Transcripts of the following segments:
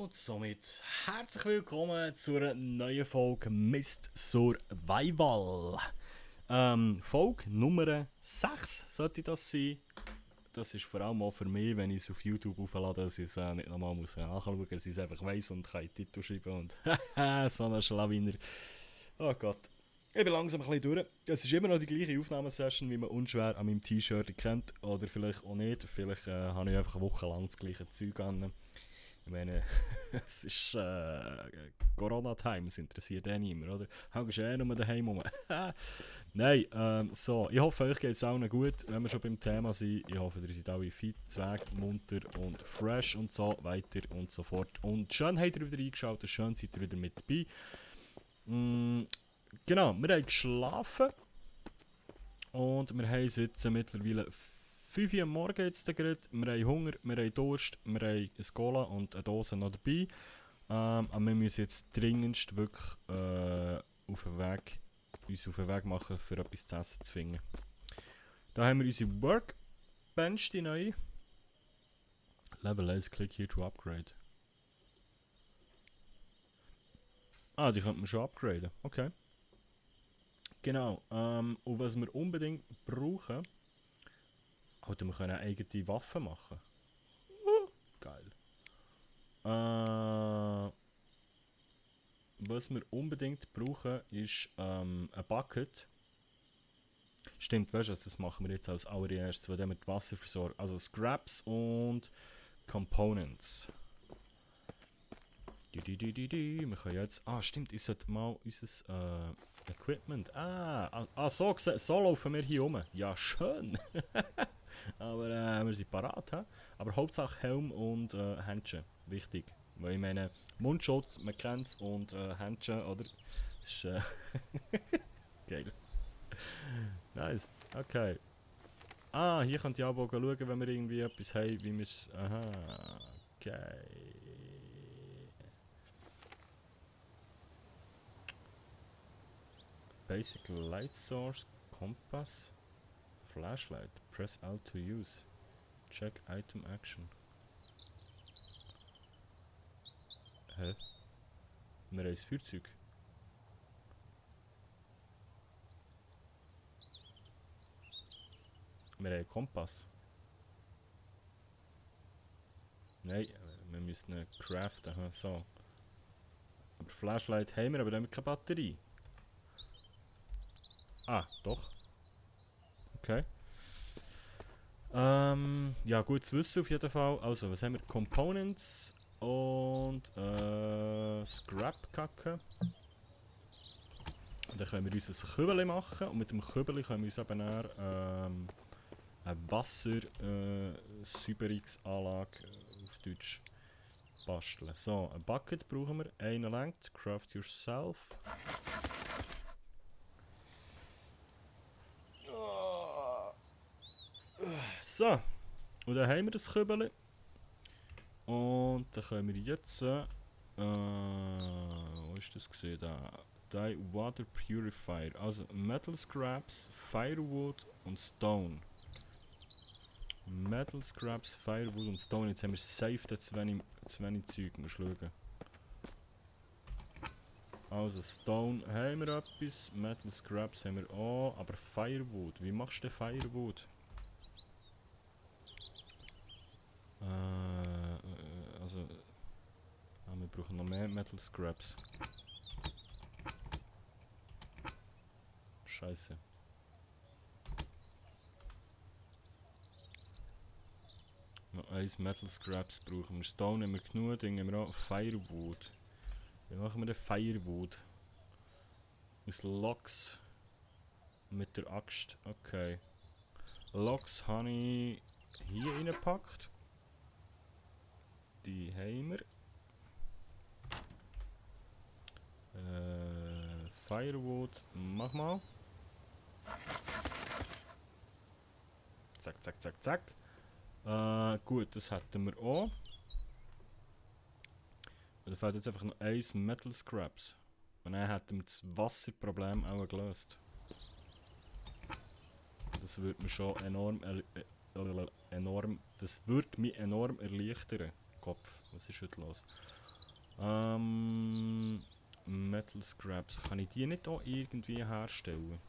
Und somit herzlich willkommen zu einer neuen Folge Mist Survival. Folge Nummer 6 sollte das sein. Das ist vor allem auch für mich, wenn ich es auf YouTube auflade, dass ich es nicht nochmal nachschauen muss, dass ich es einfach weiss und kann in den Titel schreiben und so ein Schlawiner. Oh Gott. Ich bin langsam ein bisschen durch. Es ist immer noch die gleiche Aufnahmesession, wie man unschwer an meinem T-Shirt kennt. Oder vielleicht auch nicht. Vielleicht habe ich einfach wochenlang das gleiche Zeug an. Ich meine, es ist Corona-Times, interessiert eh niemand, oder? Hängst du nur daheim rum. Nein, so, ich hoffe, euch geht es allen gut, wenn wir schon beim Thema sind. Ich hoffe, ihr seid alle fit, zweck, munter und fresh und so weiter und so fort. Und schön habt ihr wieder eingeschaltet, schön seid ihr wieder mit dabei. Genau, wir haben geschlafen und wir haben jetzt mittlerweile 5 Uhr am Morgen jetzt gerade. Wir haben Hunger, wir haben Durst, wir haben eine Cola und eine Dose noch dabei. Aber wir müssen jetzt dringendst wirklich uns auf den Weg machen, für etwas zu essen zu finden. Da haben wir unsere Workbench, die neue. Level 1, click here to upgrade. Ah, die könnte man schon upgraden, okay. Genau, und was wir unbedingt brauchen, wir können eigene Waffen machen. Geil. Was wir unbedingt brauchen, ist ein Bucket. Stimmt, weißt du, das machen wir jetzt als allererstes, weil wir mit Wasser versorgen. Also Scraps und Components. Wir können jetzt... Ah, stimmt, ich sollte mal unser Equipment... so laufen wir hier rum. Ja, schön. Aber wir sind parat. He? Aber Hauptsache Helm und Handschuhe. Wichtig. Weil ich meine, Mundschutz, man kennt es, und Handschuhe, oder? Das ist geil. Nice. Okay. Ah, hier könnt ihr auch schauen, wenn wir irgendwie etwas haben, wie wir es... Aha. Okay. Basic Light Source, Kompass, Flashlight. Press L to use. Check Item Action. Hä? Wir haben ein Feuerzeug. Wir haben einen Kompass. Nein, wir müssen ihn craften. Aha, so. Aber Flashlight haben wir, aber dann haben wir keine Batterie. Ah, doch. Okay. Ja, gut zu wissen auf jeden Fall. Also, was haben wir? Components und Scrap-Kacke. Dann können wir uns ein Kübel machen und mit dem Kübel können wir uns eben eine Wassersäuberungsanlage auf Deutsch basteln. So, ein Bucket brauchen wir, eine längt, craft yourself. So, und dann haben wir das Kübel. Und dann können wir jetzt, wo ist das gesehen? Da, Water Purifier, also Metal Scraps, Firewood und Stone. Metal Scraps, Firewood und Stone. Jetzt haben wir safe zu wenig Zeug, musst du schauen. Also Stone haben wir etwas, Metal Scraps haben wir auch, aber Firewood, wie machst du denn Firewood? Wir brauchen noch mehr Metal Scraps. Scheiße. Noch 1 Metal Scraps brauchen wir. Stone haben wir genug, Dinge haben wir auch. Firewood. Wie machen wir denn Firewood? Aus Logs. Mit der Axt. Okay. Logs habe ich hier reingepackt. Die haben wir. Firewood, mach mal. Zack, zack, zack, zack. Gut, das hätten wir auch. Und da fehlt jetzt einfach noch 1 Metal Scraps. Und dann hätten wir das Wasserproblem auch gelöst. Das würde mir schon enorm das würde mich enorm erleichtern. Kopf, was ist heute los? Metal Scraps. Kann ich die nicht auch irgendwie herstellen?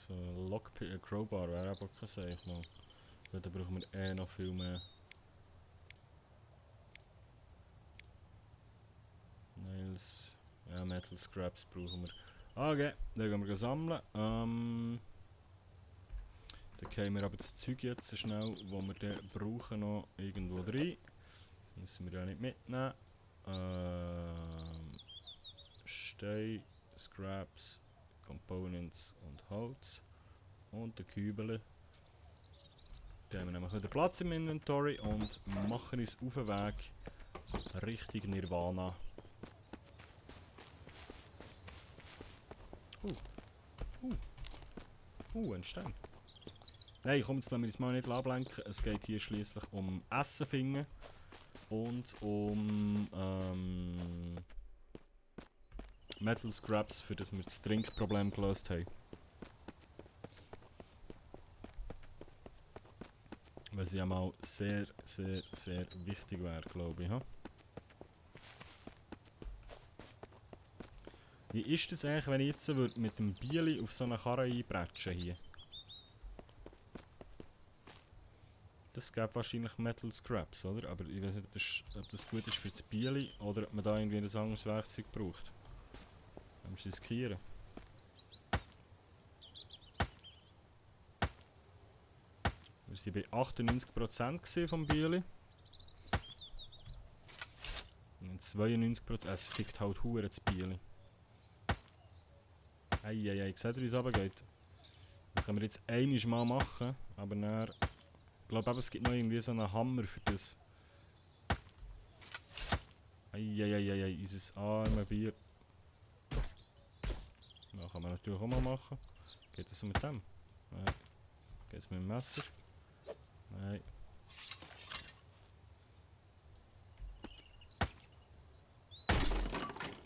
So, Lockpick, Crowbar wäre aber kein Safe mal. Weil da brauchen wir eh noch viel mehr. Nails. Ja, Metal Scraps brauchen wir. Okay, dann gehen wir sammeln. Dann gehen wir aber das Zeug jetzt schnell, das wir dann brauchen, noch irgendwo rein. Das müssen wir ja nicht mitnehmen. Stein, Scraps, Components und Holz. Und den Kübel. Dann haben wir nämlich wieder Platz im Inventory und machen uns auf den Weg Richtung Nirvana. Ein Stein. Nein, komm, jetzt lassen wir uns mal nicht ablenken. Es geht hier schließlich um Essen finden und um Metal Scraps, für das wir das Trinkproblem gelöst haben. Was ja mal sehr, sehr, sehr wichtig wäre, glaube ich. Ha? Wie ist das eigentlich, wenn ich jetzt mit dem Bieli auf so eine Karre einbretschen hier? Das gäbe wahrscheinlich Metal Scraps, oder? Aber ich weiß nicht, ob das gut ist für das Bieli oder ob man da irgendwie ein anderes Werkzeug braucht. Am riskieren. Wir waren bei 98% vom Bieli. Und 92%. Es fickt halt hure das Bieli. Eieiei, seht ihr, wie es runtergeht? Das können wir jetzt einmal mal machen, aber dann... Ich glaube, es gibt noch irgendwie so einen Hammer für das. Eieiei, unser arme Bier. Das kann man natürlich auch mal machen. Geht das so mit dem? Nein. Geht es mit dem Messer? Nein.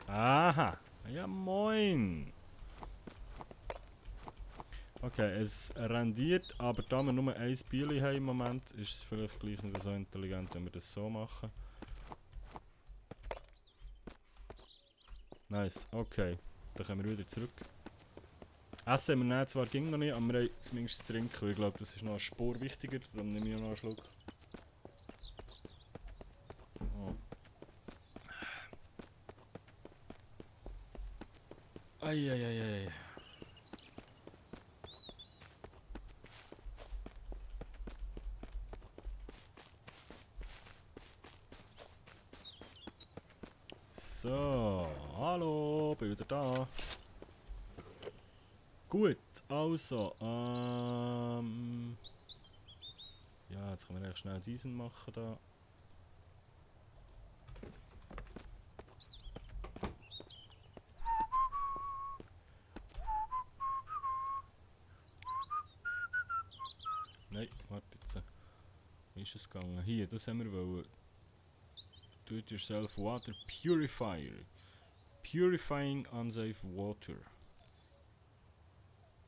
Aha! Ja, moin! Okay, es rendiert, aber da wir nur ein Bieli haben im Moment, ist es vielleicht gleich nicht so intelligent, wenn wir das so machen. Nice, okay. Dann kommen wir wieder zurück. Essen haben wir zwar ging noch nicht, aber wir haben zumindest zu trinken. Ich glaube, das ist noch eine Spur wichtiger, darum nehme ich noch einen Schluck. Oh. Eieiei. So, hallo, bin wieder da. Gut, also, ja, jetzt können wir echt schnell diesen machen da. Nein, warte jetzt. Wie ist es gegangen? Hier, das haben wir wollen. Do it yourself water purifier. Purifying unsafe water.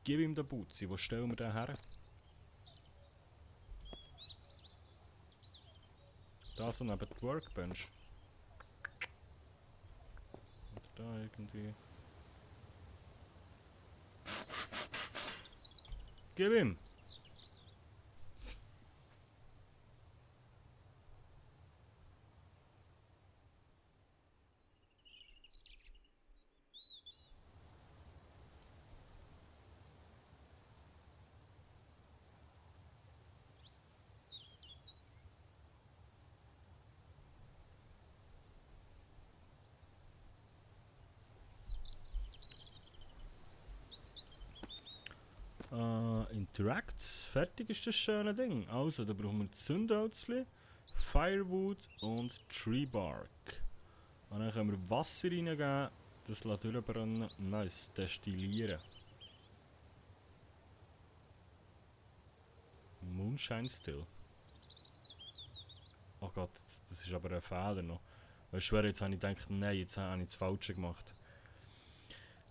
Gib ihm den Butzi, wo stellen wir den her? Da so neben der Workbench. Oder da irgendwie. Gib ihm! Interact. Fertig ist das schöne Ding. Also, da brauchen wir Zündhölzchen, Firewood und Tree Bark. Und dann können wir Wasser reingeben, das durchbrennen. Nice, destillieren. Moonshine Still. Oh Gott, das ist aber ein Fehler noch. Weil ich schwöre, jetzt habe ich gedacht, nein, jetzt habe ich das Falsche gemacht.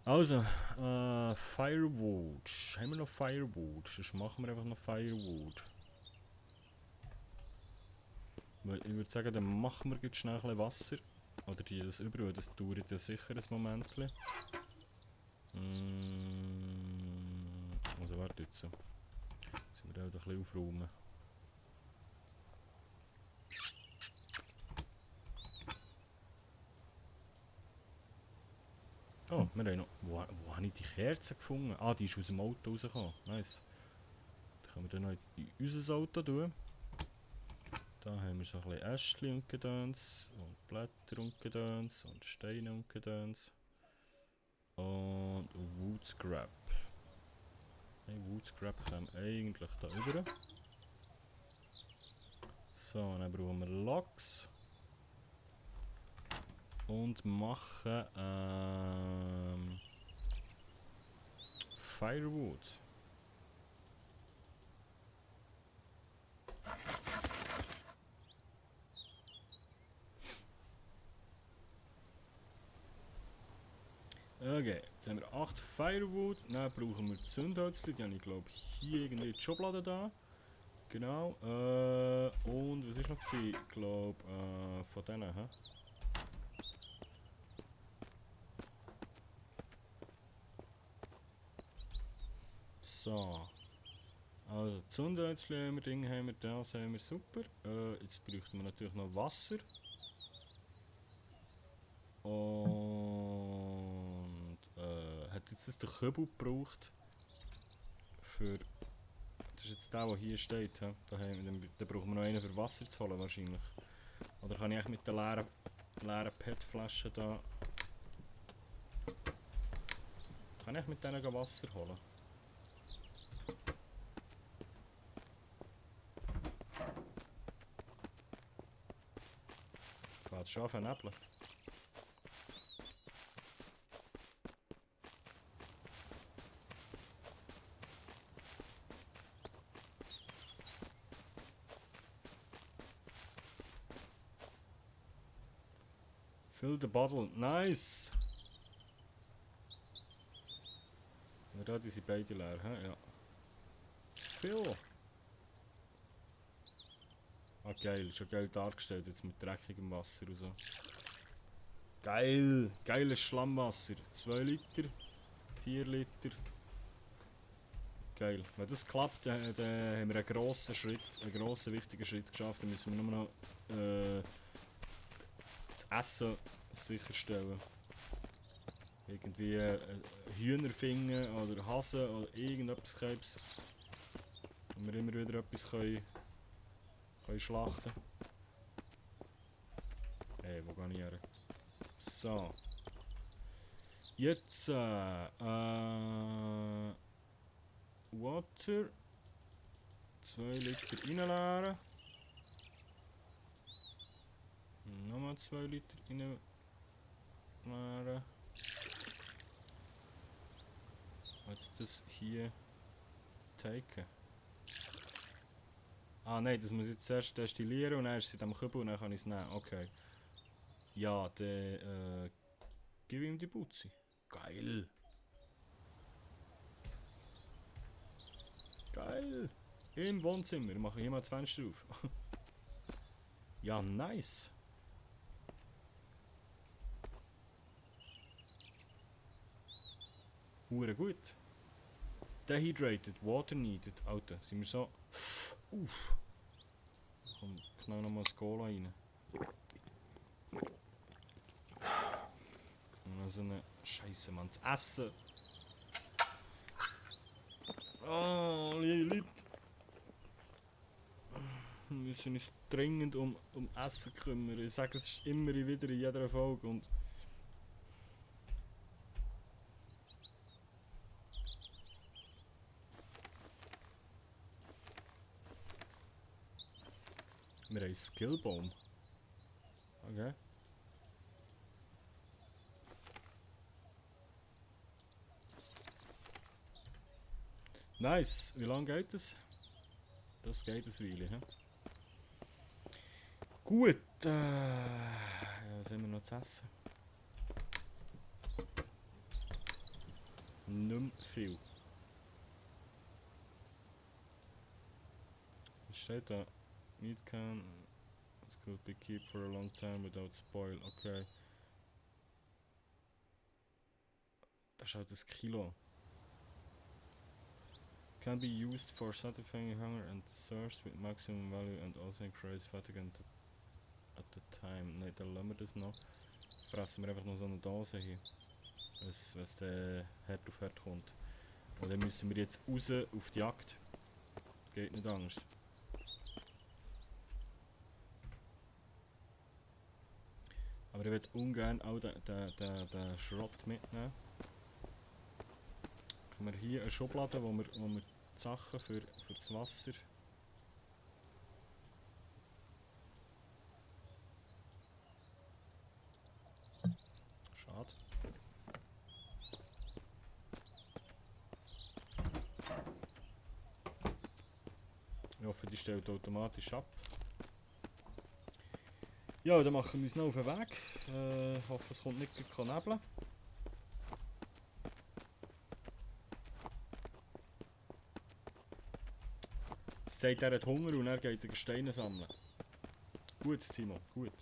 Also, Firewood. Haben wir noch Firewood? Sonst machen wir einfach noch Firewood. Ich würde sagen, dann machen wir jetzt schnell ein bisschen Wasser. Oder das Überall, das dauert ja sicher ein Moment. Also warte jetzt. Jetzt müssen wir da ein bisschen aufräumen. Oh, wir haben noch... Wo habe ich die Kerze gefunden? Ah, die ist aus dem Auto rausgekommen. Nice. Die können wir dann noch in unser Auto tun. Da haben wir so ein bisschen Ästchen und Gedöns. Und Blätter und Gedöns. Und Steine und Gedöns. Und Wood Scrap. Hey, Wood Scrap kommen eigentlich da rüber. So, dann brauchen wir Logs. Und machen Firewood. Okay, jetzt haben wir 8 Firewood. Dann brauchen wir Zündholzli. Die habe ich glaube hier irgendwie in die Schublade da. Genau. Und was ist noch gewesen? Ich glaube von denen. He? So. Also Zündholzli haben wir, Dinge haben wir, das haben wir, super. Jetzt bräuchten wir natürlich noch Wasser. Und hat jetzt das der Kübel gebraucht für... Das ist jetzt der hier steht. He? Da brauchen wir noch einen für Wasser zu holen wahrscheinlich. Oder kann ich echt mit der leeren PET-Flasche da... Kann ich mit denen Wasser holen? Ich kann jetzt schon vernebeln. Fill the bottle. Nice! Ja, da die sind beide leer, he? Ja. Fill! Ah geil, schon geil dargestellt jetzt mit dreckigem Wasser und so. Geil! Geiles Schlammwasser. 2 Liter, 4 Liter. Geil. Wenn das klappt, dann haben wir einen grossen Schritt, einen grossen wichtigen Schritt geschafft. Dann müssen wir nur noch das Essen sicherstellen. Irgendwie Hühner finden oder Hasen oder irgendetwas Krebs. Und wir immer wieder etwas können schlachten. Hey, wo gehe ich her? So. Jetzt Water. 2 Liter reinleeren. Nochmal 2 Liter reinleeren. Jetzt das hier taken. Ah nein, das muss ich jetzt zuerst destillieren und dann ist es in diesem Kübel und dann kann ich es nehmen. Okay. Ja, dann gib ihm die Putzi. Geil. Geil. Im Wohnzimmer. Ich mache hier mal das Fenster auf. Ja, nice. Hure gut. Dehydrated, water needed. Alter, sind wir so... Uff. Komm, knall nochmal das Cola rein. Und dann so eine... Scheiße, Mann, das Essen. Oh, Leute. Wir müssen uns dringend um Essen kümmern. Ich sage es immer wieder in jeder Folge und... Wir haben einen Skillbaum. Okay. Nice. Wie lange geht das? Das geht ein Weile, he? Gut, ja, was haben wir noch zu essen? Nicht mehr viel. Was steht da? Meat can... It could be kept for a long time without spoil. Okay. Das ist halt das Kilo. Can be used for satisfying hunger and thirst with maximum value and also increase fatigue at the time. Nein, dann lassen wir das noch. Fressen wir einfach noch so eine Dose hier. Wenn es Herd auf Herd kommt. Und dann müssen wir jetzt raus auf die Jagd. Geht nicht anders. Aber ich würde ungern auch den Schrott mitnehmen. Haben wir hier eine Schublade, wo wir die Sachen für das Wasser. Schade. Ich hoffe, die stellt automatisch ab. Ja, dann machen wir uns noch auf den Weg. Ich hoffe, es kommt nicht nebeln. Es sagt, er hat Hunger und er geht Steine sammeln. Gut, Timo, gut.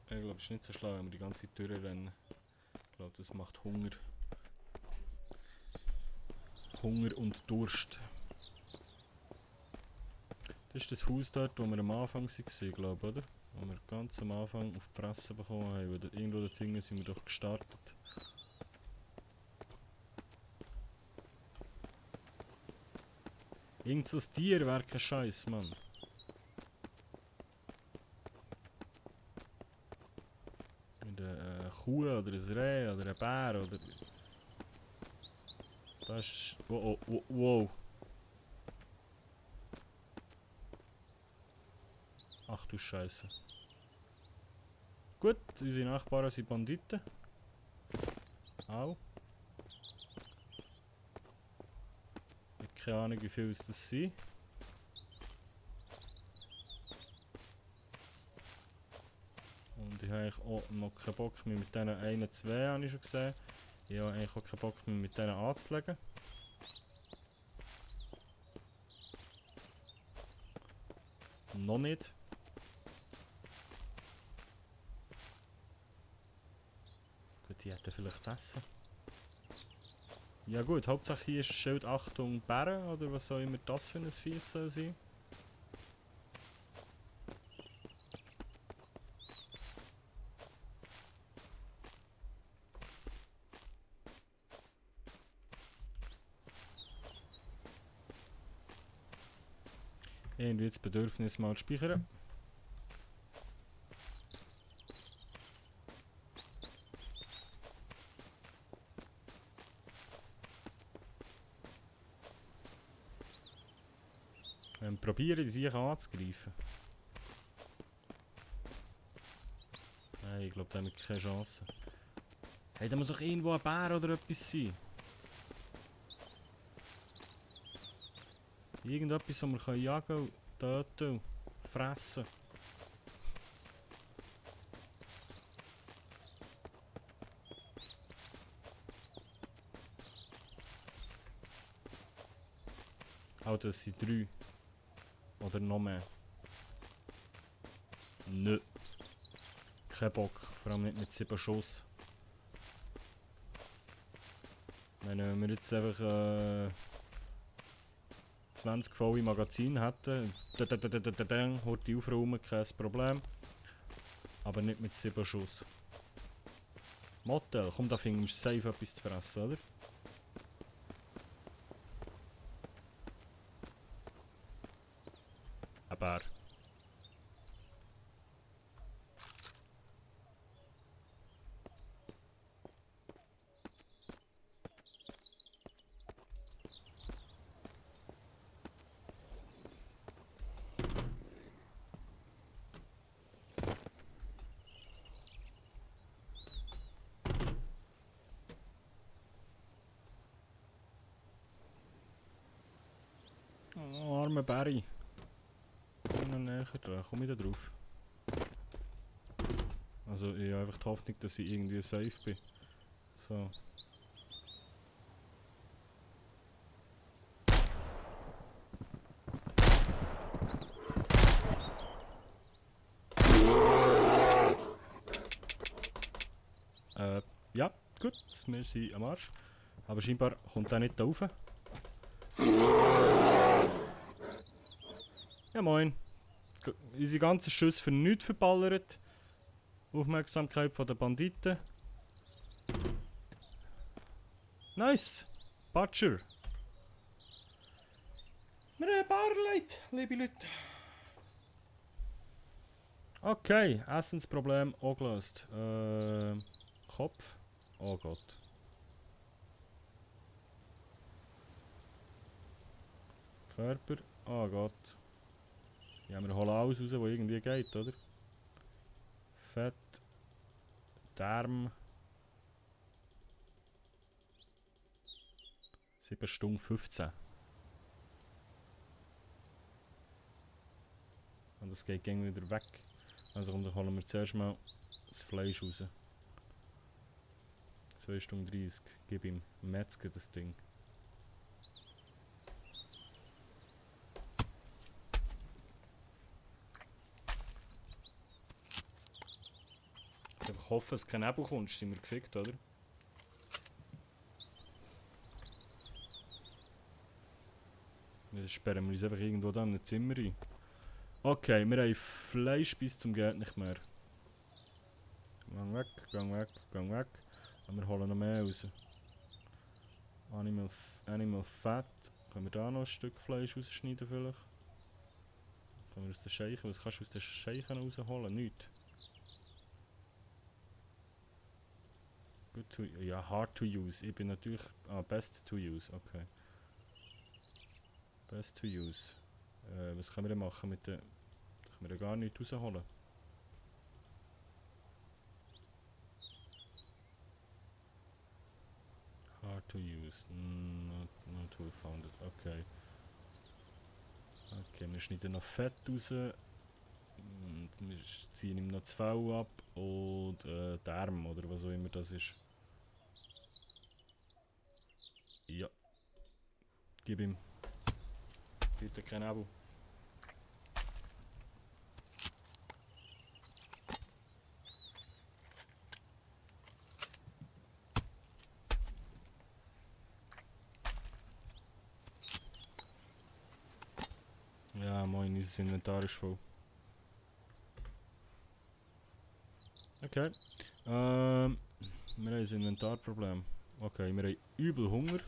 Ich glaube, es ist nicht so schlau, wenn wir die ganze Zeit durchrennen. Ich glaube, das macht Hunger. Hunger und Durst. Das ist das Haus dort, wo wir am Anfang waren, glaube ich, oder? Wo wir ganz am Anfang auf die Fresse bekommen haben. Irgendwo dort hinten sind wir doch gestartet. Irgend so ein Tier wäre kein Scheiß, Mann. Eine Kuh oder ein Reh oder ein Bär oder... Das ist... Oh, oh, wow. Ach du Scheiße. Gut, unsere Nachbarn sind Banditen. Au. Ich habe keine Ahnung, wie viel es das sind. Und ich habe eigentlich auch noch keinen Bock mehr mit diesen 1, 2 habe ich schon gesehen. Ich habe eigentlich auch keinen Bock mehr mit denen anzulegen. Noch nicht. Gut, die hätten vielleicht zu essen. Ja gut, Hauptsache hier ist ein Schild Achtung Bären oder was soll immer das für ein Viech soll sein. Irgendwie das Bedürfnis mal speichern. Probieren, die sich anzugreifen. Nein, ich glaube, da haben wir keine Chance. Hey, da muss doch irgendwo ein Bär oder etwas sein. Irgendetwas, das wir jagen, töten, fressen. Oh, das sind 3. Oder noch mehr. Nö. Kein Bock. Vor allem nicht mit 7 Schuss. Wenn wir jetzt einfach 20 volle Magazine hätten, holt die aufräumen, kein Problem. Aber nicht mit 7 Schuss. Motel, komm, da finden wir safe etwas zu fressen, oder? Ein Bär. arme Barry. Komm noch näher dran, komm ich da drauf? Also ich habe einfach die Hoffnung, dass ich irgendwie safe bin. So. Ja, gut, wir sind am Arsch. Aber scheinbar kommt er nicht da rauf. Ja moin. Unsere ganzen Schüsse für nichts verballert. Aufmerksamkeit von den Banditen. Nice! Butcher! Wir haben ein paar Leute, liebe Leute. Okay, Essensproblem auch gelöst. Kopf. Oh Gott. Körper. Oh Gott. Ja, wir holen alles raus, was irgendwie geht, oder? Fett. Darm. 7 Stunden 15. Und das geht gegen wieder weg. Also komm, dann holen wir zuerst mal das Fleisch raus. 2 Stunden 30. Gib ihm Metzger das Ding. Ich einfach hoffe, dass kein Nebel kommt, sind wir gefickt, oder? Dann sperren wir uns einfach irgendwo da in einem Zimmer rein. Okay, wir haben Fleisch bis zum geht nicht mehr. Gang weg, gang weg, gang weg. Und wir holen noch mehr raus. Animal Fat. Können wir da noch ein Stück Fleisch rausschneiden vielleicht? Können wir aus den Scheichen? Was kannst du aus den Scheichen rausholen? Nichts. Good to, ja, hard to use. Ich bin natürlich... best to use, okay. Best to use. Was können wir denn machen mit den... Können wir gar nichts rausholen? Hard to use. Not well founded. Okay. Okay, wir schneiden noch Fett raus. Und wir ziehen ihm noch das Fell ab. Und Darm oder was auch immer das ist. Ja. Gib ihm. Bitte kein Abo. Ja, moin, unser Inventar ist voll. Okay. Wir haben ein Inventarproblem. Okay, wir haben übel Hunger.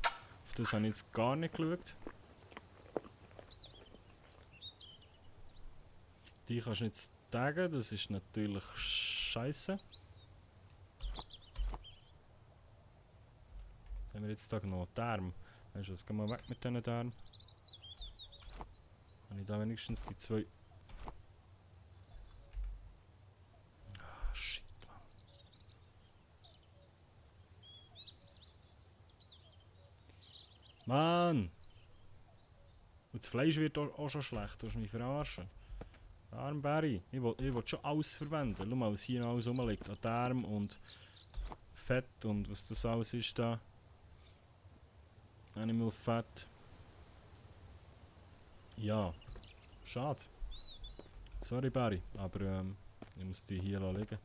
Auf das habe ich jetzt gar nicht geschaut. Die kannst du nicht taggen, das ist natürlich scheiße. Dann haben wir jetzt da noch Darm. Weißt du was, gehen wir weg mit diesen Darm. Habe ich da wenigstens die 2. Ah, shit, Mann! Und das Fleisch wird auch schon schlecht, du musst mich verarschen. Armberry, ich will schon alles verwenden. Schau mal, was hier noch alles rumliegt. An Darm und Fett und was das alles ist da. Animal Fat. Ja, schade. Sorry Barry, aber ich muss die hier liegen.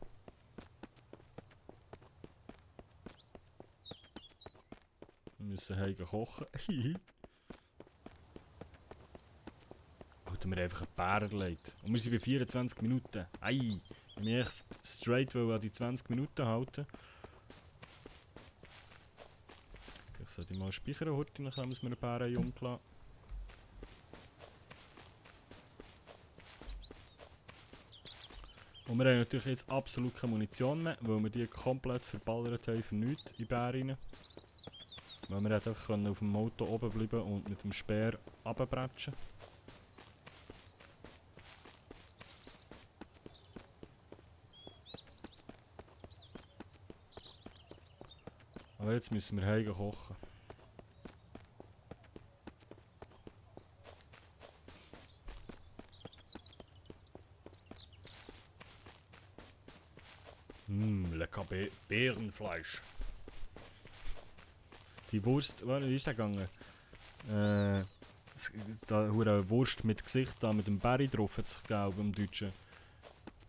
Wir müssen heim kochen. Alter, wir haben einfach einen Bär erlegt. Und wir sind bei 24 Minuten. Ei! Ich will mich echt straight an die 20 Minuten halten. Ich sollte mal speichern, heute, nachdem wir einen Bär umgelassen. Und wir haben natürlich jetzt absolut keine Munition mehr, weil wir die komplett verballert haben für nichts in Bär rein. Weil wir einfach auf dem Auto oben bleiben und mit dem Speer runterbretschen. Aber jetzt müssen wir heim kochen. Lecker Bärenfleisch. Die Wurst, wie ist der gegangen? Da eine Wurst mit Gesicht da, mit dem Berry drauf, hat sich gegeben im Deutschen.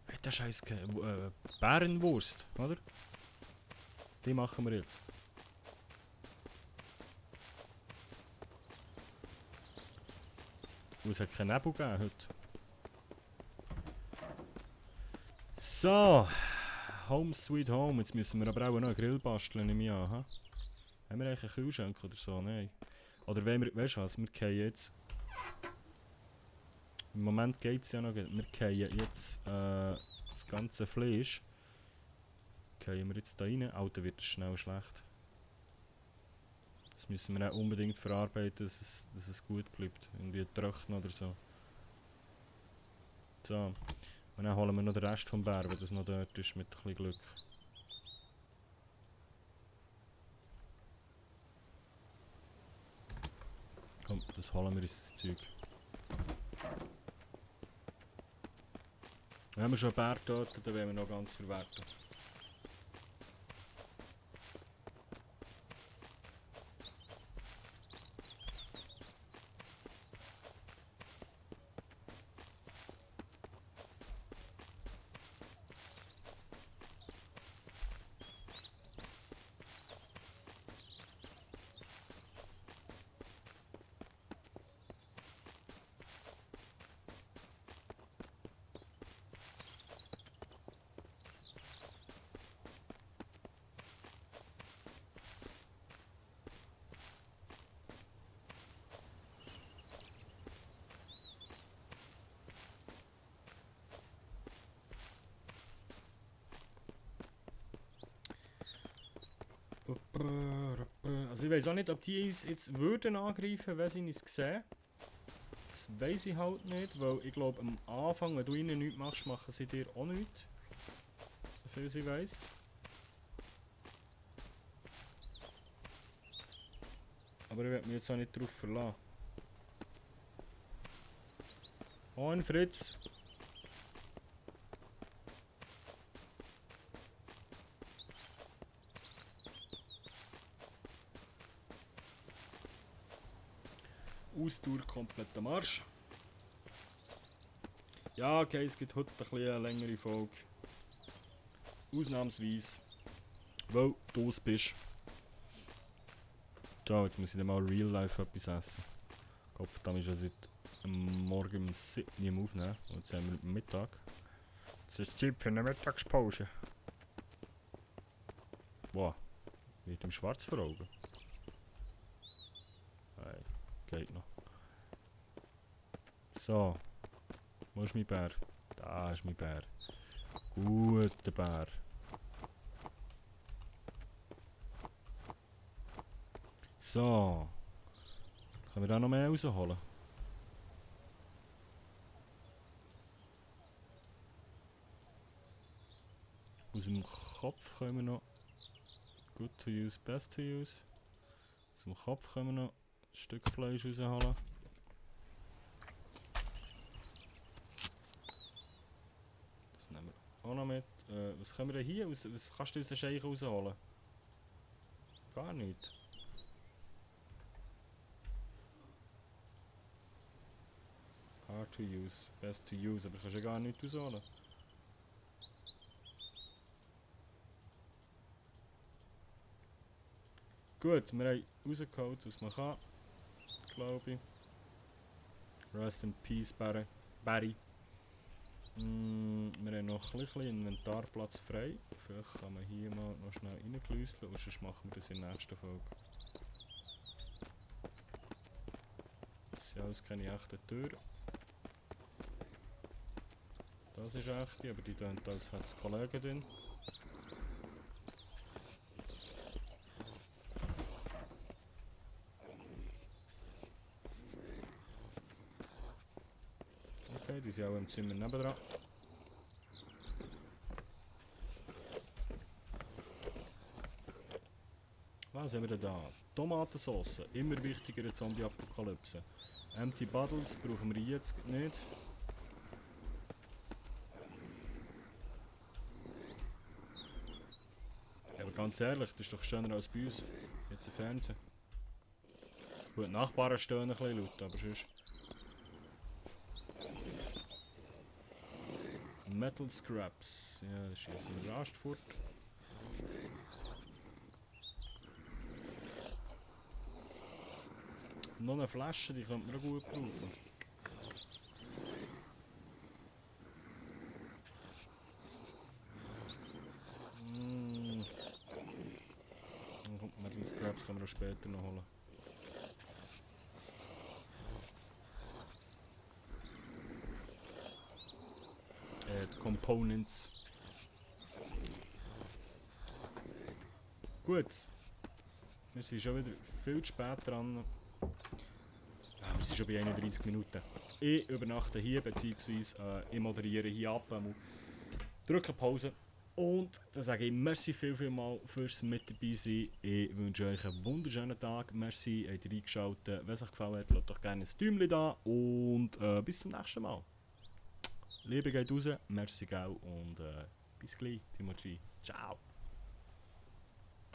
Wie hat der Scheiß Bärenwurst, oder? Die machen wir jetzt. Es hat keinen Nebel gegeben heute. So. Home sweet home. Jetzt müssen wir aber auch noch einen Grill basteln, nehme ich an. Ha? Haben wir eigentlich einen Kühlschrank oder so? Nein. Oder wenn wir, weißt du was, wir gehen jetzt... Im Moment geht es ja noch, wir gehen jetzt das ganze Fleisch. Gehen wir jetzt da rein. Alter, wird es schnell schlecht. Das müssen wir auch unbedingt verarbeiten, dass es gut bleibt. Irgendwie trocken oder so. So. Und dann holen wir noch den Rest vom Bär, wenn das noch dort ist, mit ein bisschen Glück. Komm, das holen wir uns, das Zeug. Wenn wir schon einen Bär dort, dann wollen wir noch ganz verwerten. Also ich weiß auch nicht, ob die uns jetzt würden angreifen, wenn sie uns sehen. Das weiß ich halt nicht, weil ich glaube am Anfang, wenn du ihnen nichts machst, machen sie dir auch nichts. So viel ich weiß. Aber ich werde mich jetzt auch nicht darauf verlassen. Moin Fritz! Ausdauer komplett am Arsch. Ja, okay, es gibt heute ein bisschen eine längere Folge. Ausnahmsweise. Weil du es bist. So, jetzt muss ich dann mal real life etwas essen. Kopf, da ist ja seit Morgen um 7 Uhr am Aufnehmen. Und jetzt haben wir Mittag. Das ist Zeit für eine Mittagspause. Wow, wird ihm schwarz vor Augen. Nein, geht noch. So, wo ist mein Bär? Da ist mein Bär. Guter Bär. So. Können wir da noch mehr rausholen? Aus dem Kopf können wir noch... Good to use, best to use. Aus dem Kopf können wir noch ein Stück Fleisch rausholen. Das nehmen wir auch noch mit. Was können wir denn hier? Was kannst du aus den Scheichen rausholen? Gar nichts. Hard to use, best to use, aber das kannst du ja gar nicht rausholen. Gut, wir haben rausgeholt, was man kann, glaube ich. Rest in Peace, Barry. Wir haben noch ein bisschen Inventarplatz frei. Vielleicht kann man hier mal noch schnell reinklüsseln, und sonst machen wir das in der nächsten Folge. Das sind alles keine echten Türen. Das ist echte, aber die tun das als Kollegen drin. Okay, die sind auch im Zimmer nebendran. Was haben wir denn da? Tomatensauce, immer wichtiger in Zombie-Apokalypse. Empty Bottles brauchen wir jetzt nicht. Ganz ehrlich, das ist doch schöner als bei uns. Jetzt im Fernsehen. Gut, die Nachbarn stehen ein bisschen laut, aber sonst. Metal Scraps. Ja, das ist jetzt ein Rastfurt. Noch eine Flasche, die könnte man auch gut brauchen. Metal Scraps können wir auch später noch holen. Die Components. Gut. Wir sind schon wieder viel zu spät dran. Ja, wir sind schon bei 31 Minuten. Ich übernachte hier, beziehungsweise ich moderiere hier ab. Drücke Pause. Und dann sage ich merci viel mal fürs mit dabei sein. Ich wünsche euch einen wunderschönen Tag. Merci, habt ihr eingeschaltet. Wenn es euch gefallen hat, lasst doch gerne ein Däumchen da. Und bis zum nächsten Mal. Liebe geht raus, merci gell und bis gleich, Timothy. Ciao.